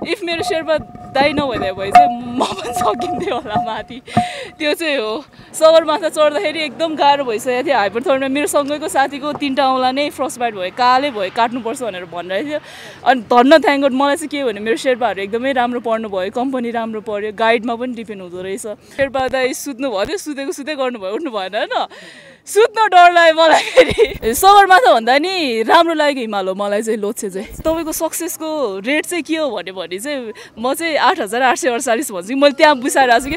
if मेरो शेर्पा दाइ नभइदिए भए चाहिँ म पनि सकिन्थ्यो होला माथि त्यो चाहिँ हो सगरमाथा चढ्दाखेरि एकदम गाह्रो भइसकेको थियो हाइपरथर्मिया मेरो सँगैको साथीको 3टा औँला नै फ्रस्ट बाइट भयो कालै भयो काट्नुपर्छ भनेर भनिरहेको थियो अनि धन्न थ्याङ्क गड मलाई चाहिँ के भने मेरो शेर्पाहरू एकदमै राम्रो पढ्नु भयो कम्पनी राम्रो पढ्यो गाइडमा पनि डिपेन्ड हुँदो रहेछ शेर्पा दाइ सुत्नु भयो त्यो सुतेको सुतै गर्नुभयो उठ्नु भएन होइन सुत्न डर लाग्यो मलाई फेरि सगरमाथा भन्दा नि राम्रो लाग्यो हिमाल हो मलाई चाहिँ लोछे चाहिँ तपाईँको सक्सेसको रेट चाहिँ के हो भने चाहिँ म चाहिँ 8,848 भन्छु मैले त्यहाँ बुझाइरहेको छु कि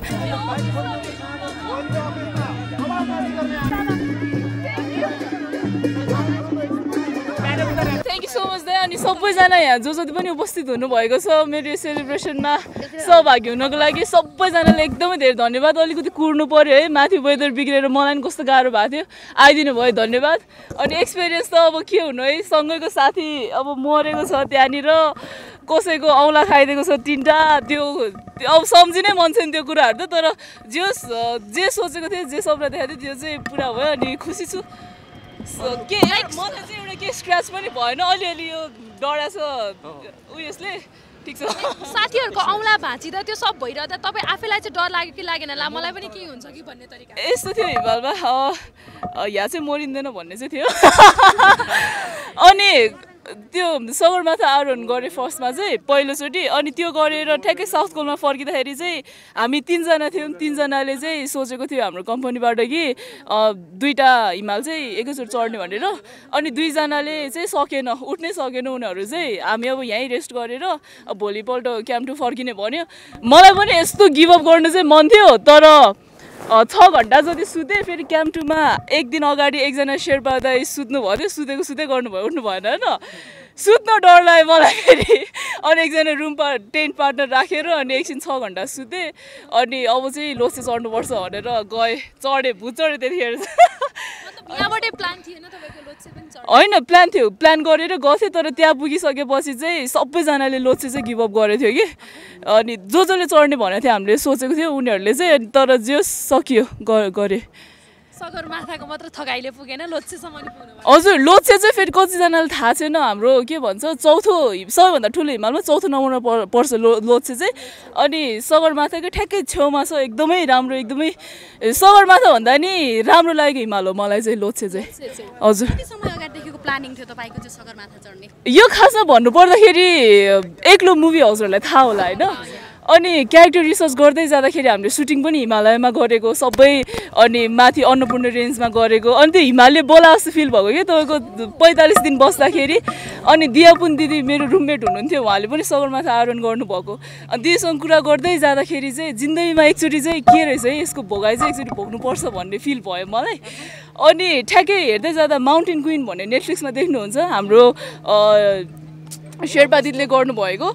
थ्याङ्क यू सो मच दाइ अनि सबैजना यहाँ जति पनि उपस्थित हुनुभएको छ मेरो यो सेलिब्रेसनमा सहभागी हुनको लागि सबैजनाले एकदमै धेरै धन्यवाद अलिकति कुर्नु पर्यो है माथि वेदर बिग्रेर मलाई कस्तो गाह्रो भएको थियो आइदिनु भयो धन्यवाद अनि एक्सपिरियन्स त अब के हुनु है सँगैको साथी अब मरेको छ त्यहाँनिर कसैको औँला खाइदिएको छ 3टा त्यो अब सम्झिनै मन छैन त्यो कुराहरू त तर जे सोचेको थिएँ जे सपना देखाएको थियो त्यो चाहिँ पुरा भयो अनि खुसी छु के मलाई चाहिँ एउटा के स्क्रच पनि भएन अलिअलि यो डढा छ उयसले ठिक छ साथीहरुको औँला भाँचिदा त्यो सब भइरहदा तपाईँ आफैलाई चाहिँ डर लाग्यो कि लागेन ला मलाई पनि के हुन्छ कि भन्ने तरिका यस्तो थियो हिमालमा यहाँ चाहिँ मरिँदैन भन्ने चाहिँ थियो अनि त्यो सगरमाथा आरोहण गरेँ फर्स्टमा चाहिँ पहिलोचोटि अनि त्यो गरेर ठ्याक्कै साउथ कोलमा फर्किँदाखेरि चाहिँ हामी 3जना थियौँ 3जनाले चाहिँ सोचेको थियो हाम्रो कम्पनीबाट कि 2टा हिमाल चाहिँ एकैचोटि चढ्ने भनेर अनि 2जनाले चाहिँ सकेन उठ्नै सकेन उनीहरू चाहिँ हामी अब यहीँ रेस्ट गरेर भोलिपल्ट क्याम्प 2 फर्किने भन्यो मलाई पनि यस्तो गिभअप गर्नु चाहिँ मन थियो तर 6 घन्टा जति सुतेँ फेरि क्याम्प 2मा एक दिन अगाडि एकजना शेर्पा दाइ सुत्नु भयो त्यो सुतेको सुतै गर्नुभयो उठ्नु भएन होइन सुत्न डर लाग्यो मलाई फेरि अनि एकजना टेन्ट पार्टनर राखेर अनि एकछिन 6 घन्टा सुतेँ अनि अब चाहिँ लोछे चढ्नुपर्छ भनेर गएँ चढेँ भुत चढेँ त्यतिखेर होइन प्लान थियो प्लान गरेर गएको तर त्यहाँ पुगिसकेपछि चाहिँ सबैजनाले लोछे चाहिँ गिभअप गरेको थियो कि अनि जसले चढ्ने भनेको थियो हामीले सोचेको थियो उनीहरूले चाहिँ तर जे सकियो गरे सगरमाथाको मात्र थगाइले पुगेन लोछेसम्म नि पुग्नु भयो हजुर लोछे चाहिँ फेरि कतिजनाले थाहा छैन हाम्रो के भन्छ चौथो सबैभन्दा ठुलो हिमालमा चौथो नम्बरमा पर्छ लोछे चाहिँ अनि सगरमाथाकै ठ्याक्कै छेउमा छ एकदमै राम्रो एकदमै सगरमाथा भन्दा नि राम्रो लाग्यो हिमाल हो मलाई चाहिँ लोछे चाहिँ हजुर कति समय अगाडिदेखिको प्लानिङ थियो तपाईको चाहिँ सगरमाथा चढ्ने यो खासमा भन्नुपर्दाखेरि एक्लो मुभी हाउसहरूलाई थाहा होला होइन अनि क्यारेक्टर रिसर्च गर्दै जाँदाखेरि हामीले सुटिङ पनि हिमालयमा गरेको सबै अनि माथि अन्नपूर्ण रेन्जमा गरेको अनि त्यो हिमालय बोला जस्तो फिल भएको कि तपाईँको 45 दिन बस्दाखेरि अनि दियापुन दिदी मेरो रुममेट हुनुहुन्थ्यो उहाँले पनि सगरमाथा आरोहण गर्नुभएको अनि दिदीसँग कुरा गर्दै जाँदाखेरि चाहिँ जिन्दगीमा एकचोटि चाहिँ के रहेछ है यसको भोगाइ चाहिँ एकचोटि भोग्नुपर्छ भन्ने फिल भयो मलाई अनि ठ्याक्कै हेर्दै जाँदा माउन्टेन क्विन भन्ने नेटफ्लिक्समा देख्नुहुन्छ हाम्रो शेर्पा दिदीले गर्नुभएको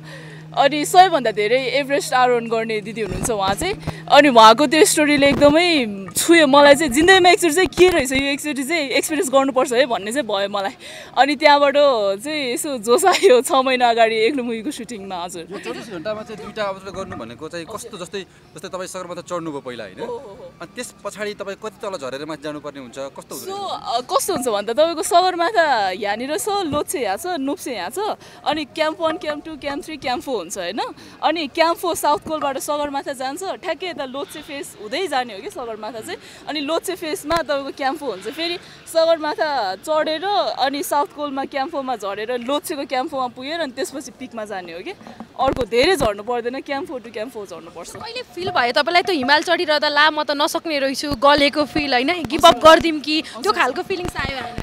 अनि सबैभन्दा धेरै एभरेस्ट आरोहण गर्ने दिदी हुनुहुन्छ उहाँ चाहिँ अनि उहाँको त्यो स्टोरीले एकदमै छुयो मलाई चाहिँ जिन्दगीमा एकचोटि चाहिँ के रहेछ यो एकचोटि चाहिँ एक्सपिरियन्स गर्नुपर्छ है भन्ने चाहिँ भयो मलाई अनि त्यहाँबाट चाहिँ यसो जोस आयो 6 महिना अगाडि एक्लो मुभीको सुटिङमा हजुर 24 घण्टामा चाहिँ 2टा अवसर गर्नु भनेको चाहिँ कस्तो जस्तै तपाईँ सगरमाथा चढ्नुभयो पहिला होइन अनि त्यस पछाडि तपाईँ कति तल झरेर माथि जानुपर्ने हुन्छ कस्तो हुन्छ भन्दा तपाईँको सगरमाथा यहाँनिर छ लोछे यहाँ छ नोप्से यहाँ छ अनि क्याम्प 1 क्याम्प 2 क्याम्प 3 क्याम्प 4 हुन्छ हैन अनि क्याम्प 4 साउथ कोलबाट सगरमाथा जान्छ ठ्याक्कै यता लोछे फेस हुँदै जाने हो कि सगरमाथा चाहिँ अनि लोछे फेसमा तपाईँको क्याम्प 4 हुन्छ फेरि सगरमाथा चढेर अनि साउथ कोलमा क्याम्प 4 मा झरेर लोछेको क्याम्प 4 मा पुगेर अनि त्यसपछि पिकमा जाने हो कि अर्को धेरै झर्नु पर्दैन क्याम्प 4 टु क्याम्प 4 झर्नु पर्छ कहिले फिल भयो तपाईलाई त्यो हिमाल चढिरहदा ला म त नसक्ने रहेछु गलेको फिल हैन गिभ अप गर्दिम कि त्यो खालको फिलिङ्स आयो हैन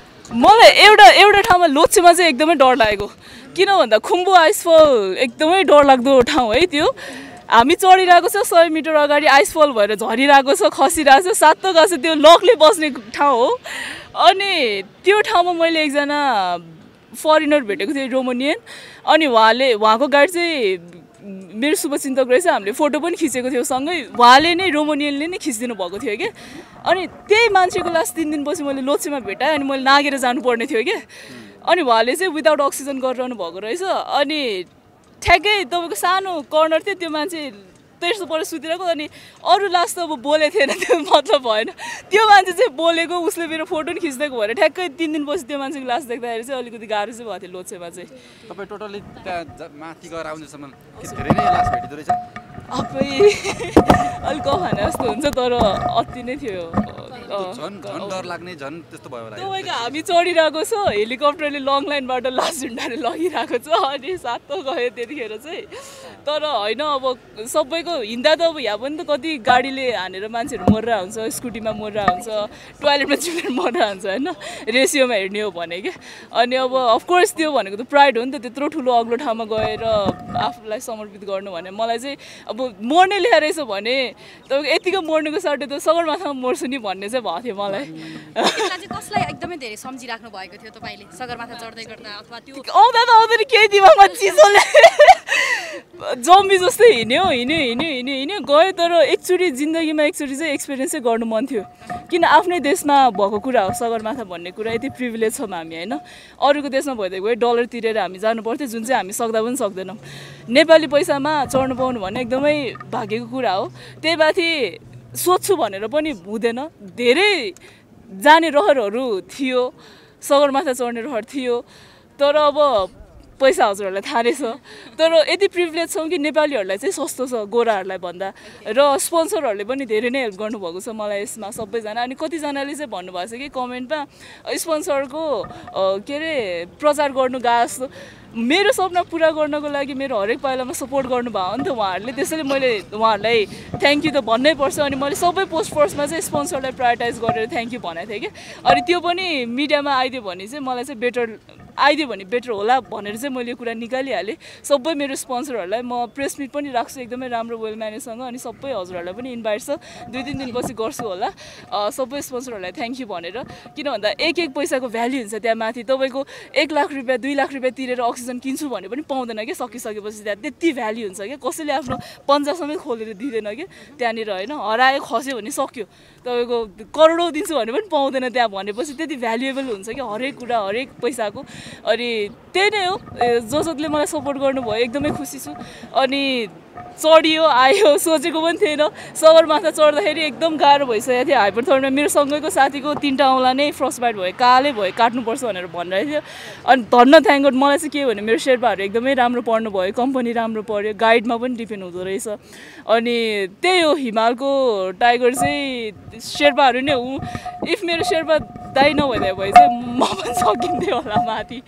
मलाई एउटा ठाउँमा लोछेमा चाहिँ एकदमै डर लागेको किन भन्दा खुम्बु आइसफल एकदमै डरलाग्दो ठाउँ है त्यो हामी चढिरहेको छ 100 मिटर अगाडि आइसफल भएर झरिरहेको छ खसिरहेको छ सातो गाछ त्यो लकले बस्ने ठाउँ हो अनि त्यो ठाउँमा मैले एकजना फरेनर भेटेको थिएँ रोमानियन अनि उहाँको गाइड चाहिँ मेरो शुभचिन्तक रहेछ हामीले फोटो पनि खिचेको थियौँ सँगै उहाँले नै रोमानियनले नै खिचिदिनु भएको थियो कि अनि त्यही मान्छेको लास्ट 3 दिनपछि मैले लोछेमा भेटाएँ अनि मैले नागेर जानुपर्ने थियो कि अनि उहाँले चाहिँ विदाउट अक्सिजन गरिरहनु भएको रहेछ अनि ठ्याक्कै तपाईँको सानो कर्नर थियो त्यो मान्छे तेर्सो परेर सुतिरहेको अनि अरू लास्ट त अब बोलेको थिएन त्यो मतलब भएन त्यो मान्छे चाहिँ बोलेको उसले मेरो फोटो नि खिच्दिएको भएर ठ्याक्कै 3 दिनपछि त्यो मान्छेको लास देख्दाखेरि चाहिँ अलिकति गाह्रो चाहिँ भएको थियो लोछेमा चाहिँ तपाईँ टोटल्ली त्यहाँ माथि गएर आउनेसम्म धेरै नै लास भेटिँदो रहेछ आफै अलिक भने जस्तो हुन्छ तर अति नै थियो झन् डर लाग्ने झन् त्यस्तो भयो होला तपाईँको हामी चढिरहेको छ हेलिकप्टरले लङ लाइनबाट लास झुन्डाले लगिरहेको छ अनि सातो गयो त्यतिखेर चाहिँ तर होइन अब सबैको हिँड्दा त अब यहाँ पनि त कति गाडीले हानेर मान्छेहरू मरेर हुन्छ स्कुटीमा मरेर हुन्छ टोयलेटमा चिप्लेर मरेर हुन्छ होइन रेसियोमा हेर्ने हो भने क्या अनि अब अफकोर्स त्यो भनेको त प्राइड हो नि त त्यत्रो ठुलो अग्लो ठाउँमा गएर आफूलाई समर्पित गर्नु भने मलाई चाहिँ अब मर्ने ल्याएर रहेछ भने तपाईँको यतिको मर्नुको साटो त सगरमाथामा मर्छु नि भन्ने चाहिँ भएको थियो मलाई कसलाई एकदमै धेरै सम्झिराख्नु भएको थियो तपाईँले सगरमाथा चढ्दै गर्दा अथवा त्यो आउँदा त आउँदैन केही दिमागमा चिसोले जम्बी जस्तै हिँड्यो गयो तर एकचोटि जिन्दगीमा एकचोटि चाहिँ एक्सपिरियन्स चाहिँ गर्नु मन थियो किन आफ्नै देशमा भएको कुरा हो सगरमाथा भन्ने कुरा यति प्रिभिलेज छौँ हामी होइन अरूको देशमा भइदिएको डलर तिरेर हामी जानु पर्थ्यो जुन चाहिँ हामी सक्दा पनि सक्दैनौँ नेपाली पैसामा चढ्नु पाउनु भने एकदमै भाग्यको कुरा हो त्यही माथि सोध्छु भनेर पनि हुँदैन धेरै जाने रहरहरू थियो सगरमाथा चढ्ने रहर थियो तर अब पैसा हजुरहरूलाई थाहा रहेछ तर यति प्रिभिलेज छौँ कि नेपालीहरूलाई चाहिँ सस्तो छ गोराहरूलाई भन्दा र स्पोन्सरहरूले पनि धेरै नै हेल्प गर्नुभएको छ मलाई यसमा सबैजना अनि कतिजनाले चाहिँ भन्नुभएको छ कि कमेन्टमा स्पोन्सरको के अरे प्रचार गर्नु गएको जस्तो मेरो सपना पुरा गर्नको लागि मेरो हरेक पाइलामा सपोर्ट गर्नुभयो नि त उहाँहरूले त्यसैले मैले उहाँहरूलाई थ्याङ्क यू त भन्नै पर्छ अनि मैले सबै पोस्ट फर्स्टमा चाहिँ स्पोन्सरलाई प्रायोरिटाइज गरेर थ्याङ्क यू भनेको थिएँ कि अनि त्यो पनि मिडियामा आइदियो भने चाहिँ मलाई चाहिँ बेटर आइदियो भने बेटर होला भनेर चाहिँ मैले यो कुरा निकालिहालेँ सबै मेरो स्पोन्सरहरूलाई म प्रेस मिट पनि राख्छु एकदमै राम्रो वेल म्यानेजसँग अनि सबै हजुरहरूलाई पनि इन्भाइट छ 2-3 दिनपछि गर्छु होला सबै स्पोन्सरहरूलाई थ्याङ्क यू भनेर किन भन्दा एक पैसाको भ्याल्यु हुन्छ त्यहाँ माथि तपाईँको 1 लाख रुपियाँ 2 लाख रुपियाँ तिरेर अक्सिजन किन्छु भने पनि पाउँदैन क्या सकिसकेपछि त्यहाँ त्यति भ्याल्यु हुन्छ क्या कसैले आफ्नो पन्जा समेत खोलेर दिँदैन कि त्यहाँनिर होइन हरायो खस्यो भने सक्यो तपाईँको करोडौँ दिन्छु भने पनि पाउँदैन त्यहाँ भनेपछि त्यति भ्यालुएबल हुन्छ कि हरेक कुरा हरेक पैसाको अनि त्यही नै हो जसले मलाई सपोर्ट गर्नुभयो एकदमै खुसी छु अनि चढियो आयो सोचेको पनि थिएन सगरमाथा चढ्दाखेरि एकदम गाह्रो भइसकेको थियो हाइपरथर्मिया मेरो सँगैको साथीको 3टा औँला नै फ्रस्ट बाइट भयो कालै भयो काट्नुपर्छ भनेर भनिरहेको थियो अनि धन्न थ्याङ्क गड मलाई चाहिँ के भने मेरो शेर्पाहरू एकदमै राम्रो पढ्नु भयो कम्पनी राम्रो पढ्यो गाइडमा पनि डिपेन्ड हुँदो रहेछ अनि त्यही हो हिमालको टाइगर चाहिँ शेर्पाहरू नै हो इफ मेरो शेर्पा दाइ नभइदिए भए चाहिँ म पनि सकिन्थेँ होला माथि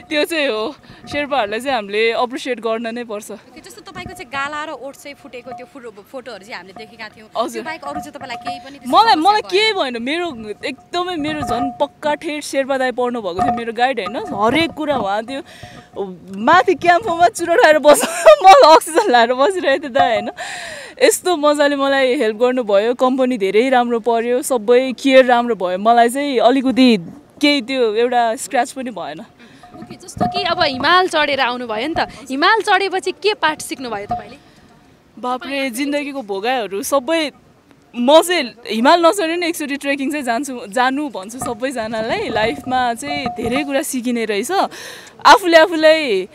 त्यो चाहिँ हो शेर्पाहरूलाई चाहिँ हामीले अप्रिसिएट गर्न नै पर्छ जस्तो तपाईँको चाहिँ गाला र ओठ चाहिँ फुटेको त्यो फोटोहरू चाहिँ हामीले देखेका थियौँ त्यो बाहेक अरू चाहिँ तपाईँलाई केही पनि मलाई के भएन मेरो एकदमै मेरो झन् पक्का ठेट शेर्पा दाइ पढ्नु भएको थियो मेरो गाइड होइन हरेक कुरा उहाँ त्यो माथि क्याम्पमा चुरोटाएर बस्छ म अक्सिजन लाएर बसिरहेको थिएँ दाइ होइन यस्तो मजाले मलाई हेल्प गर्नुभयो कम्पनी धेरै राम्रो पर्यो सबै केयर राम्रो भयो मलाई चाहिँ अलिकति केही त्यो एउटा स्क्रच पनि भएन ओके जस्तो कि अब हिमाल चढेर आउनुभयो नि त हिमाल चढेपछि के पाठ सिक्नुभयो तपाईँले बाप्रे जिन्दगीको भोगाइहरू सबै म चाहिँ हिमाल नचढे नि एकचोटि ट्रेकिङ चाहिँ जानु भन्छु सबैजनालाई लाइफमा चाहिँ धेरै कुरा सिकिने रहेछ आफूलाई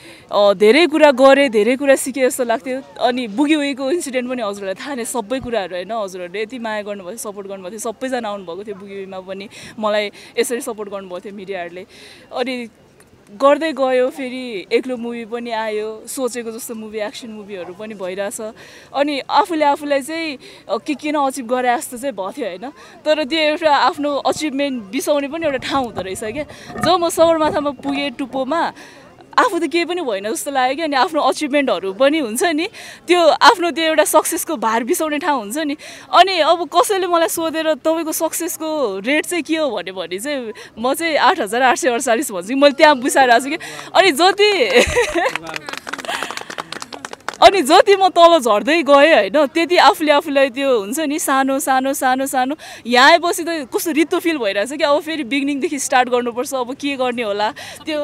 धेरै कुरा गरेँ धेरै कुरा सिकेँ जस्तो लाग्थ्यो अनि बुगी उगीको इन्सिडेन्ट पनि हजुरहरूलाई थाहा नै सबै कुराहरू होइन हजुरहरूले यति माया गर्नुभएको थियो सपोर्ट गर्नुभएको थियो सबैजना आउनुभएको थियो बुगी उगीमा पनि मलाई यसरी सपोर्ट गर्नुभएको थियो मिडियाहरूले अनि गर्दै गयो फेरि एक्लो मुभी पनि आयो सोचेको जस्तो मुभी एक्सन मुभीहरू पनि भइरहेछ अनि आफूलाई चाहिँ के न अचिभ गरे जस्तो चाहिँ भयो थियो होइन तर त्यो एउटा आफ्नो अचिभमेन्ट बिसाउने पनि एउटा ठाउँ हुँदो रहेछ क्या जब म सगरमाथामा पुगेँ टुप्पोमा आफू त केही पनि भएन जस्तो लाग्यो कि अनि आफ्नो अचिभमेन्टहरू पनि हुन्छ नि त्यो आफ्नो त्यो एउटा सक्सेसको भार बिसाउने ठाउँ हुन्छ नि अनि अब कसैले मलाई सोधेर तपाईँको सक्सेसको रेट चाहिँ के हो भने चाहिँ म चाहिँ 8,848 भन्छु कि मैले त्यहाँ बिसाइरहेको छु कि अनि जति म तल झर्दै गएँ होइन त्यति आफूलाई त्यो हुन्छ नि सानो यहाँ आएपछि त कस्तो रित्तो फिल भइरहेछ कि अब फेरि बिगिनिङदेखि स्टार्ट गर्नुपर्छ अब के गर्ने होला त्यो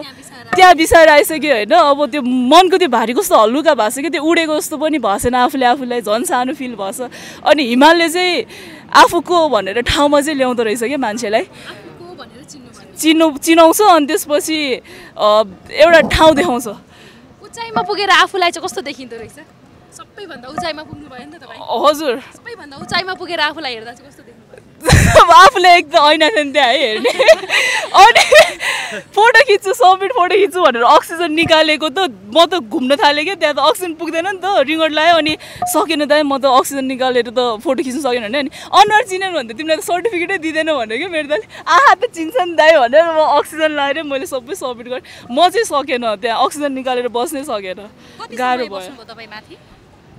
त्यहाँ बिसाएर आइसक्यो होइन अब त्यो मनको त्यो भारी कस्तो हल्लुका भएको छ कि त्यो उडेको जस्तो पनि भएको छैन आफूलाई झन् सानो फिल भएछ अनि हिमालले चाहिँ आफूको भनेर ठाउँमा चाहिँ ल्याउँदो रहेछ क्या मान्छेलाई चिनाउँछ अनि त्यसपछि एउटा ठाउँ देखाउँछ उचाइमा पुगेर आफूलाई चाहिँ कस्तो देखिँदो रहेछ सबैभन्दा उचाइमा पुग्नु भयो नि त तपाईँ हजुर सबैभन्दा उचाइमा पुगेर आफूलाई हेर्दा चाहिँ कस्तो देख्नु आफूले एकदम ऐना थियो त्यहाँ है हेर्ने अनि फोटो खिच्छु सबमिट फोटो खिच्छु भनेर अक्सिजन निकालेको त म त घुम्न थालेँ क्या त्यहाँ त अक्सिजन पुग्दैन नि त रिङ्गट लगायो अनि सकेन दाइ म त अक्सिजन निकालेर त फोटो खिच्नु सकेन भने अनि अनुहार चिनेन भने त तिमीलाई त सर्टिफिकेटै दिँदैन भने क्या मेरो दाइले आहा त चिन्छ नि दाइ भनेर म अक्सिजन लगाएर मैले सबै सबमिट गरेँ म चाहिँ सकेन त्यहाँ अक्सिजन निकालेर बस्नै सकेन गाह्रो भयो तपाईँ माथि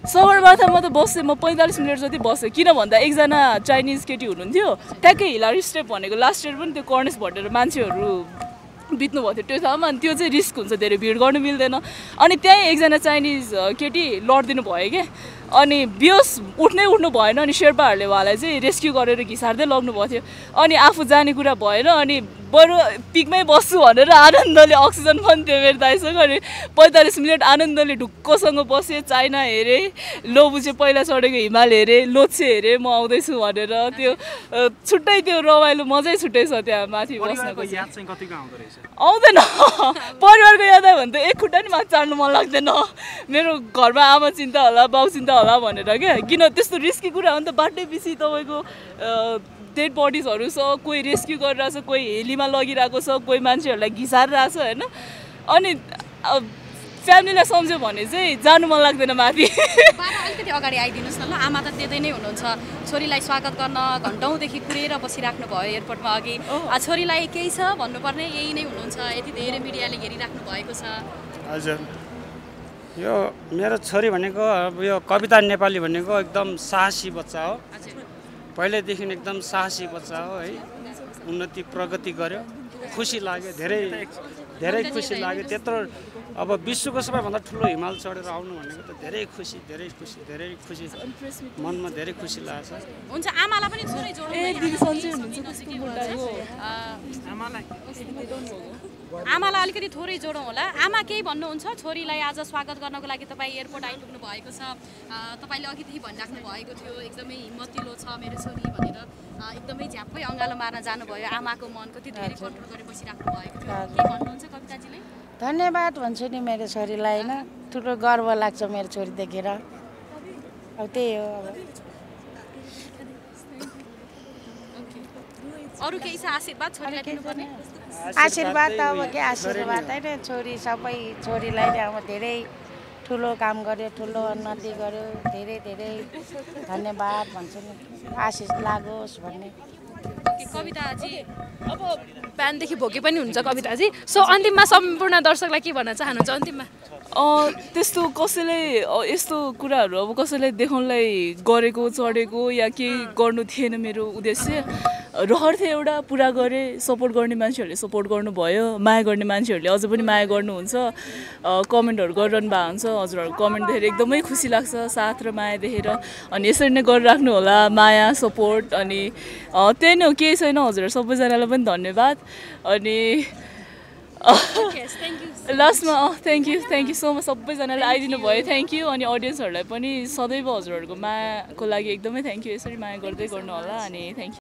सगरमाथामा त बसेँ म 45 मिनट जति बसेँ किन भन्दा एकजना चाइनिज केटी हुनुहुन्थ्यो ट्याक्कै हिलारी स्टेप भनेको लास्ट इयर पनि त्यो कर्नेस भटेर मान्छेहरू बित्नु भएको थियो त्यो ठाउँमा अनि त्यो चाहिँ रिस्क हुन्छ धेरै भिड गर्नु मिल्दैन अनि त्यहीँ एकजना चाइनिज केटी लडिदिनु भयो क्या अनि बियोस उठ्नु भएन अनि शेर्पाहरूले उहाँलाई चाहिँ रेस्क्यु गरेर घिसार्दै लग्नु भएको थियो अनि आफू जाने कुरा भएन अनि बरु पिकमै बस्छु भनेर आनन्दले अक्सिजन पनि थियो मेरो दाइसँग अनि 45 मिनट आनन्दले ढुक्कसँग बसेँ चाइना हेरेँ लोबुचे पहिला चढेको हिमाल हेरेँ लोच्छे हेरेँ म आउँदैछु भनेर त्यो छुट्टै त्यो रमाइलो मजै छुट्टै छ त्यहाँ माथि बस्नको आउँदैन परिवारको याद आयो भने त एक खुट्टा नि माथि चढ्नु मन लाग्दैन मेरो घरमा आमा चिन्ता होला बाउ चिन्ता होला भनेर क्या किन त्यस्तो रिस्की कुरा हो नि त बाटै पछि तपाईँको डेड बडिजहरू छ कोही रेस्क्यु गरिरहेछ कोही हेलीमा लगिरहेको छ कोही मान्छेहरूलाई घिसारिरहेछ होइन अनि फ्यामिलीलाई सम्झ्यो भने चाहिँ जानु मन लाग्दैन माथि अलिकति अगाडि आइदिनुहोस् न ल आमा त त्यतै नै हुनुहुन्छ छोरीलाई स्वागत गर्न घन्टौँदेखि कुरेर बसिराख्नु भयो एयरपोर्टमा अघि छोरीलाई केही छ भन्नुपर्ने यही नै हुनुहुन्छ यति धेरै मिडियाले घेरिराख्नु भएको छ हजुर यो मेरो छोरी भनेको यो कविता नेपाली भनेको एकदम साहसी बच्चा हो पहिल्यैदेखि एकदम साहसी बच्चा हो है उन्नति प्रगति गर्यो खुसी लाग्यो धेरै खुसी लाग्यो त्यत्रो अब विश्वको सबैभन्दा ठुलो हिमाल चढेर आउनु भनेको त धेरै खुसी मनमा धेरै खुसी लाग्छ हुन्छ आमालाई पनि छोरी आमालाई अलिकति थोरै जोडौँ होला आमा केही भन्नुहुन्छ छोरीलाई आज स्वागत गर्नको लागि तपाईँ एयरपोर्ट आइपुग्नु भएको छ तपाईँले अघिदेखि भनिराख्नु भएको थियो एकदमै हिम्मतिलो छ मेरो छोरी भनेर एकदमै झ्याप्पै अँगालो मार्न जानुभयो आमाको मन कति धेरै कन्ट्रोल गरेर बसिराख्नु भएको थियो के भन्नुहुन्छ कविताजीले धन्यवाद भन्छु नि मेरो छोरीलाई होइन ठुलो गर्व लाग्छ मेरो छोरी देखेर अब त्यही हो अब अरू केही छ आशीर्वाद छोरीलाई दिनुपर्ने आशीर्वाद त अब के आशीर्वाद होइन छोरी सबै छोरीलाई अब धेरै ठुलो काम गर्यो ठुलो उन्नति गर्यो धेरै धन्यवाद भन्छु नि आशिष लागोस् भन्ने कविताजी अब बिहानदेखि भोके पनि हुन्छ कविताजी सो अन्तिममा सम्पूर्ण दर्शकलाई के भन्न चाहनुहुन्छ अन्तिममा त्यस्तो कसैले यस्तो कुराहरू अब कसैलाई देखाउनलाई गरेको चढेको या केही गर्नु थिएन मेरो उद्देश्य रहर थियो एउटा पुरा गरेँ सपोर्ट गर्ने मान्छेहरूले सपोर्ट गर्नुभयो माया गर्ने मान्छेहरूले अझ पनि माया गर्नुहुन्छ कमेन्टहरू गरिरहनु भएको हुन्छ हजुरहरूको कमेन्ट देखेर एकदमै खुसी लाग्छ साथ र माया देखेर अनि यसरी नै गरिराख्नु होला माया सपोर्ट अनि त्यही नै हो केही छैन हजुरहरू सबैजनालाई पनि धन्यवाद अनि लास्टमा थ्याङ्क यू सो मच सबैजनाले आइदिनु भयो थ्याङ्क यू अनि अडियन्सहरूलाई पनि सदैव हजुरहरूको मायाको लागि एकदमै थ्याङ्क यू यसरी माया गर्दै गर्नु होला अनि थ्याङ्क यू